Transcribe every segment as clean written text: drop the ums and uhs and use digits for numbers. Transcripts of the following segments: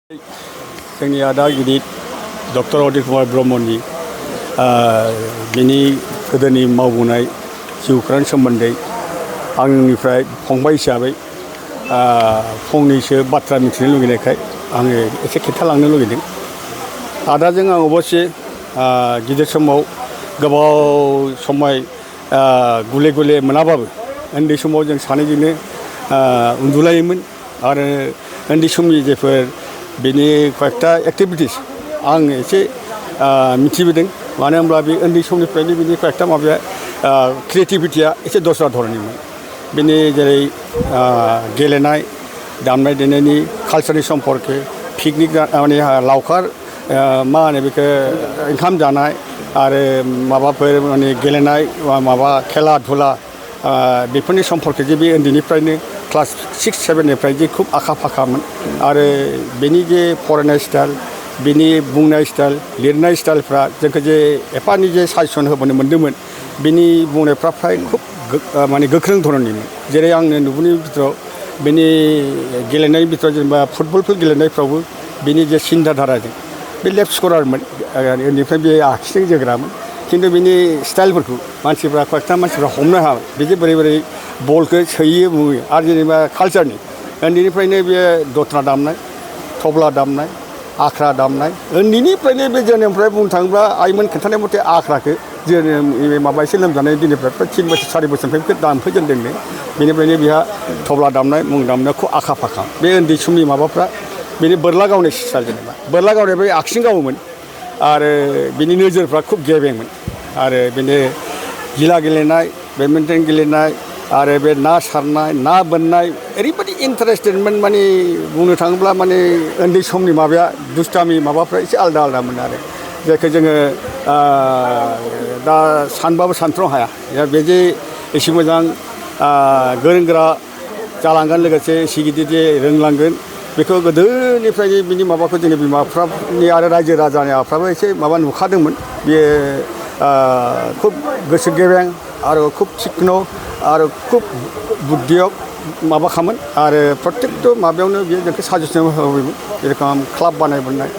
जोंनि आदा गिदिर डक्टर अदित कुमार ब्रह्मनि बिनि गोदोनि मावबोनाय जिउखौरांनि सोमोन्दै आंनिफ्राय फंबाय हिसाबै फंनैसो बाथ्रा मिथिनो लुगैनायखाय आङो एसे खिन्थालांनो लुगैदों। आदाजों आं अबस्से गिदिर समाव गोबाव समय गुले गुले मोनाबाबो उन्दै समाव जों सानैजोंनो उन्दुलायोमोन आरो उन्दै समनि जेफोर बेनि कयेकटा एक्टिभिटिस आं एसे मिथिबोदों। मानो होनब्ला बे उन्दै समनिफ्रायनो बिनि कयेकटा माबाया क्रिएटिभिटिया एसे दस्रा धरननिमोन। बिनि जेरै गेलेनाय दामनाय देनायनि कालचारनि सम्पर्के पिकनिक माने लावखार मा होनो बेखौ ओंखाम जानाय आरो माबाफोर माने गेलेनाय माबा खेला धुला बेफोरनि सम्पर्के जे बे उन्दैनिफ्रायनो क्लास 6-7निफ्राय जे खुब आखा फाखामोन आरो बेनि जे फरायनाय स्टाइल बेनि बुंनाय स्टाइल लिरनाय स्टाइलफ्रा जोंखौ जे एफानि जे साजेसन होबोनो मोन्दोंमोन बेनि बुंनायफ्रा फ्राय खुब माने गोख्रों धरननिमोन। जेरै आंनो नुबोनायनि बिथोराव बेनि गेलेनायनि बिथोराव जेनेबा फुटबलफोर गेलेनायफ्रावबो बेनि जे सिन्था धाराजों बे लेफ्ट स्करारमोन उन्दैनिफ्राय बे आखिजों जोग्रामोन। खिन्थु बिनि स्टाइलफोरखौ मानसिफ्रा कयेकटा मानसिफ्रा हमनो हाबाय बिदि बोरै बोरै बलखौ सोयो बुङो आरो जेनेबा कालचारनि उन्दैनिफ्रायनो बे दथ्रा दामनाय थब्ला दामनाय आख्रा दामनाय उन्दैनिफ्रायनो बे जोनोमनिफ्राय बुंनो थाङोब्ला आइमोन खोन्थानाय मथे आख्राखौ जोनोम माबा एसे लोमजानाय दिननिफ्राय 3 बोसोर 4 बोसोरनिफ्राय दामफैजेनदोंनो बेनिफ्रायनो बेहा थब्ला दामनाय मुं दामनायाव खुब आखा फाखा। बे उन्दै समनि माबाफ्रा बेनि बोरला गावनाय स्टाइल जेनेबा बोरला गावनाय बे आगसिं गावोमोन आरो बिनि नोजोरफ्रा खुब गेबेंमोन आरो बिनि गिला गेलेनाय बेडमिन्टन गेलेनाय आरो बे ना सारनाय ना बोननाय ओरैबायदि इन्टारेस्टेडमोन माने बुंनो थाङोब्ला माने उन्दै समनि माबाया दुस्टामि माबाफ्रा एसे आलदा आलदामोन आरो जायखौ जोङो दा सानबाबो सानथ्र' हाया बे जे एसे मोजां गोरों गोरा जालांगोन लोगोसे एसे गिदिर जे रोंलांगोन बेखौ गोदोनिफ्रायनो बिनि माबाखौ जोंनि बिमाफ्रानि आरो रायजो राजानि आफाफ्राबो एसे माबा नुखादोंमोन। बेयो खुब गोसो गेबें आरो खुब थिक्न आरो खुब बुद्धियाव माबाखामोन आरो प्रत्येकट' माबायावनो बियो जोंखौ साजेसन होयोमोन। जेरेखम क्लाब बानायबोनाय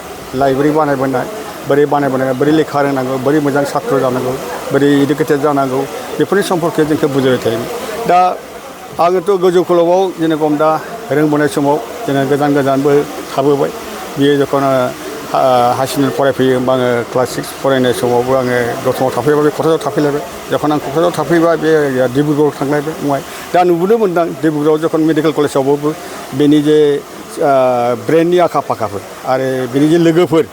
लाइब्रेरि बानायबोनाय बोरै लेखा रोंनांगौ बोरै मोजां सात्र जानांगौ बोरै इडुकेटेड जानांगौ बेफोरनि सम्पर्के जोंखौ बुजायबाय थायोमोन। दा आङोथ' गोजौ खलबाव जेरेखम दा रोंबोनाय समाव जोङो गोजान गोजानबो थाबोबाय। बियो जखन हाइ सेकेन्डारि फरायफैयो होमबा आङो क्लास 6 फरायनाय समावबो आङो दतमायाव थाफैबाय बे क'क्राझाराव थाफैलायबाय। जखन आं क'क्राझाराव थाफैबाय बे डिब्रुगड़आव थांलायबाय उनावहाय दा नुबोनो मोनदां डिब्रुगड़आव जखन मेडिकेल कलेजावबो बेनि जे ब्रेननि आखा फाखाफोर आरो बेनि जे लोगोफोर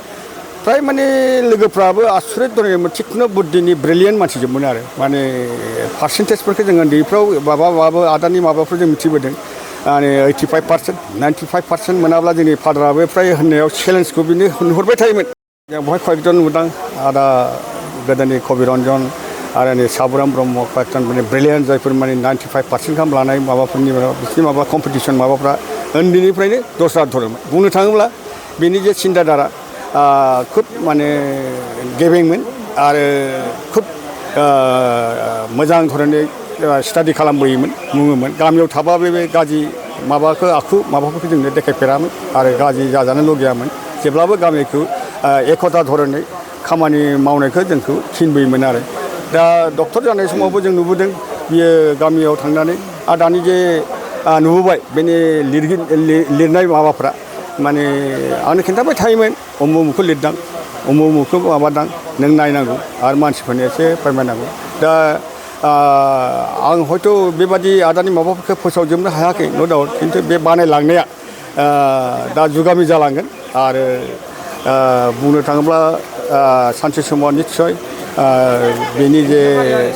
फ्राय माने लोगोफ्राबो आसुरित धरननिमोन थिक्न' बुद्धिनि ब्रिलियेन्ट मानसिजोबमोन आरो माने पार्सेन्टेजफोरखौ जों उन्दैफ्राव माबाबो आदानि माबाफोर जों मिथिबोदों माने 85% 95% मोनाब्ला जोंनि फादाराबो फ्राय होननायाव चेलेन्जखौ बिनो नुहरबाय थायोमोन। जों बेवहाय कयेकजन नुदां आदा गोदोनि कबिरन्जन आरो नै साबुराम ब्रह्म कयेकजन माने ब्रिलियेन्ट जायफोर माने 95% गाहाम लानाय माबाफोरनि बिसोरनि माबा कम्पिटिसन माबाफ्रा उन्दैनिफ्रायनो दस्रा धरनमोन। बुंनो थाङोब्ला बेनि जे सिन्था धारा खुब माने गेबेंमोन आरो खुब मोजां धरनै स्टाडि खालामबोयोमोन बुङोमोन। गामियाव थाबाबो बे गाज्रि माबाखौ माबाफोरखौ जोंनो देखायफेरामोन आरो गाज्रि जाजानो लुगैयामोन। जेब्लाबो गामिखौ एकता धरनै खामानि मावनायखौ जोंखौ थिनबोयोमोन आरो दा डक्टर जानाय समावबो जों नुबोदों बियो गामियाव थांनानै आरो दानि जे नुबोबाय बेनि लिरनाय माबाफ्रा माने आंनो खिन्थाबाय थायोमोन उमुखौ लिरदां उमुखौ माबादां नों नायनांगौ आरो मानसिफोरनो एसे फोरमायनांगौ। दा आं हयथ' बेबादि आदानि माबाफोरखौ फोसावजोबनो हायाखै न' डाउट खिन्थु बे बानायलांनाया दा जुगामि जालांगोन आरो बुंनो थाङोब्ला सानसे समाव निस्सय बेनि जे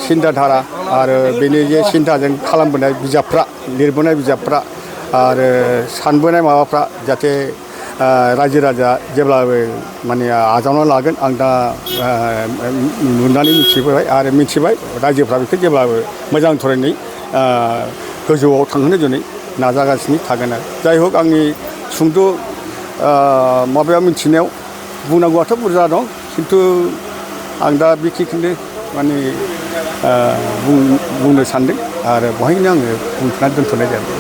सिन्था धारा आरो बेनि जे सिन्थाजों खालामबोनाय बिजाबफ्रा लिरबोनाय बिजाबफ्रा आरो सानबोनाय माबाफ्रा जाहाथे रायजो राजा जेब्लाबो माने आजावना लागोन आं दा नुनानै मिथिबोबाय आरो मिथिबाय रायजोफ्रा बेखौ जेब्लाबो मोजां धरनै गोजौआव थांहोनो जुनै नाजागासिनो थागोन आरो जाय हक आंनि सुंद' माबायाव मिथिनायाव बुंनांगौआथ' बुरजा दं खिन्थु आं दा बेखिनिखौनो माने बुंनो सानदों आरो बहायनो आङो बुंथ'नानै दोनथ'नाय जाबाय।